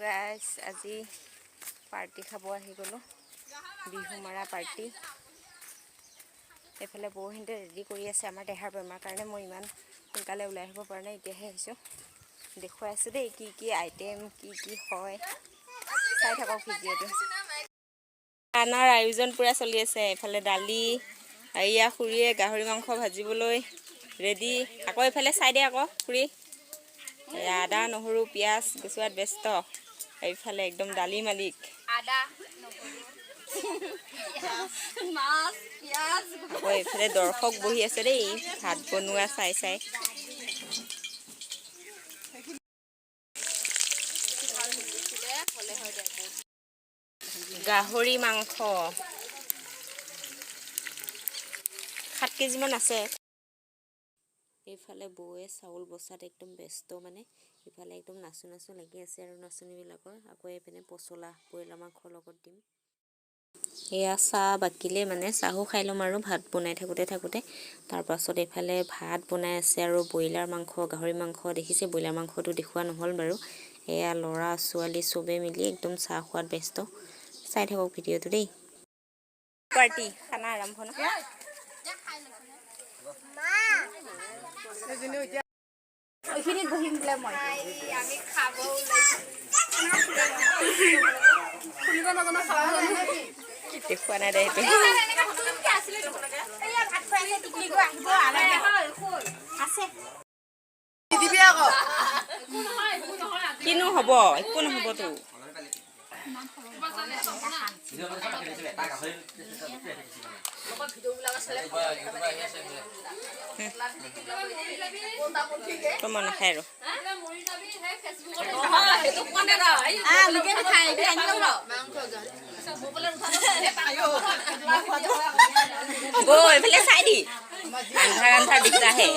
Guys, আজি party খাব আহি গ'লোঁ, বিহু মৰা পাৰ্টি। এইফালে বৌহিতে ৰেডি কৰি আছে। আমাৰ দেহাৰ বেমাৰ কাৰণে মই ইমান সোনকালে ওলাই আহিব পৰা নাই, এতিয়াহে আহিছোঁ। দেখুৱাই আছোঁ দেই, কি কি আইটেম, কি কি হয়, চাই থাকক ভিডিঅ'টো। খানাৰ আয়োজন পূৰা চলি আছে। এইফালে দালি, এয়া খুৰীয়ে গাহৰি মাংস ভাজিবলৈ ৰেডি। আকৌ এইফালে চাই দে আকৌ খুৰী। এয়া আদা, নহৰু, পিঁয়াজ গুচোৱাত ব্যস্ত। এইফালে একদম দালি মালিক। আদা, নহৰু, মাছ, পিঁয়াজ। আকৌ এইফালে দৰ্শক বহি আছে দেই, ভাত বনোৱা চাই চাই। গাহৰি মাংস 7 কেজিমান আছে। এইফালে বৌৱে চাউল বচাত একদম ব্যস্ত। মানে ইফালে একদম নাচো নাচো লাগি আছে আৰু নাচনীবিলাকৰ। আকৌ এইপিনে পচলা ব্ৰইলাৰ মাংসৰ লগত দিম। এয়া চাহ বাকিলে, মানে চাহো খাই ল'ম আৰু ভাত বনাই থাকোঁতে থাকোঁতে। তাৰপাছত এইফালে ভাত বনাই আছে আৰু ব্ৰইলাৰ মাংস, গাহৰি মাংস দেখিছে। ব্ৰইলাৰ মাংসটো দেখুওৱা নহ'ল বাৰু। এয়া ল'ৰা ছোৱালী চবেই মিলি একদম চাহ খোৱাত ব্যস্ত। চাই থাকক ভিডিঅ'টো দেই। পাৰ্টি খানা আৰম্ভ ন। এইখিনিত বহিম বোলে মই। আমি খাব ওলাইছো। খুলিব নাজানো, খাব জানো। দেখুওৱা নাই দে সেইটো। ভাত খুৱাই আছে, টিকলিকো আহিব আছে। কিনো হ'ব, একো নহ'বতো। তই মই নাখায় আৰু। বৌ, এইফালে চাই দি, আন্ধাৰ আন্ধাৰ দিগদাৰহে।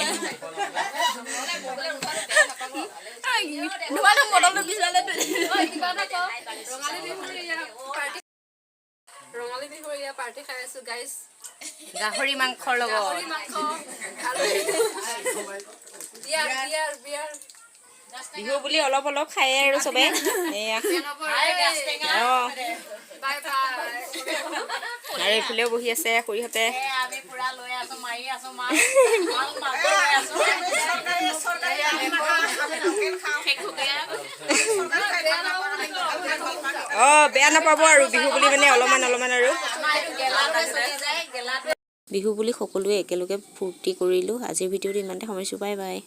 ৰঙালী বিহুৰ এয়া পাৰ্টি খাই আছো গাইজ। গাহৰি মাংসৰ লগত। গাহৰি মাংস আৰু বিয়াৰ বিয়াৰ বিয়াৰ। বিহু বুলি অলপ অলপ খায়ে আৰু চবে এয়া। অঁ। Bye bye. আৰু এইফালেও বহি আছে খুৰীহঁতে। আমি পুৰা লৈ আছো, মাৰি আছো মাছ। মাল মাছ লৈ আছো। অঁ, বেয়া নাপাব আৰু, বিহু বুলি মানে অলপমান অলপমান আৰু। গেলাটোৱে চলি যায়, গেলাটোৱে। বিহু বুলি সকলোৱে একেলগে ফূৰ্তি কৰিলোঁ। আজিৰ ভিডিঅ'টো ইমানতে সামৰিছোঁ। Bye bye.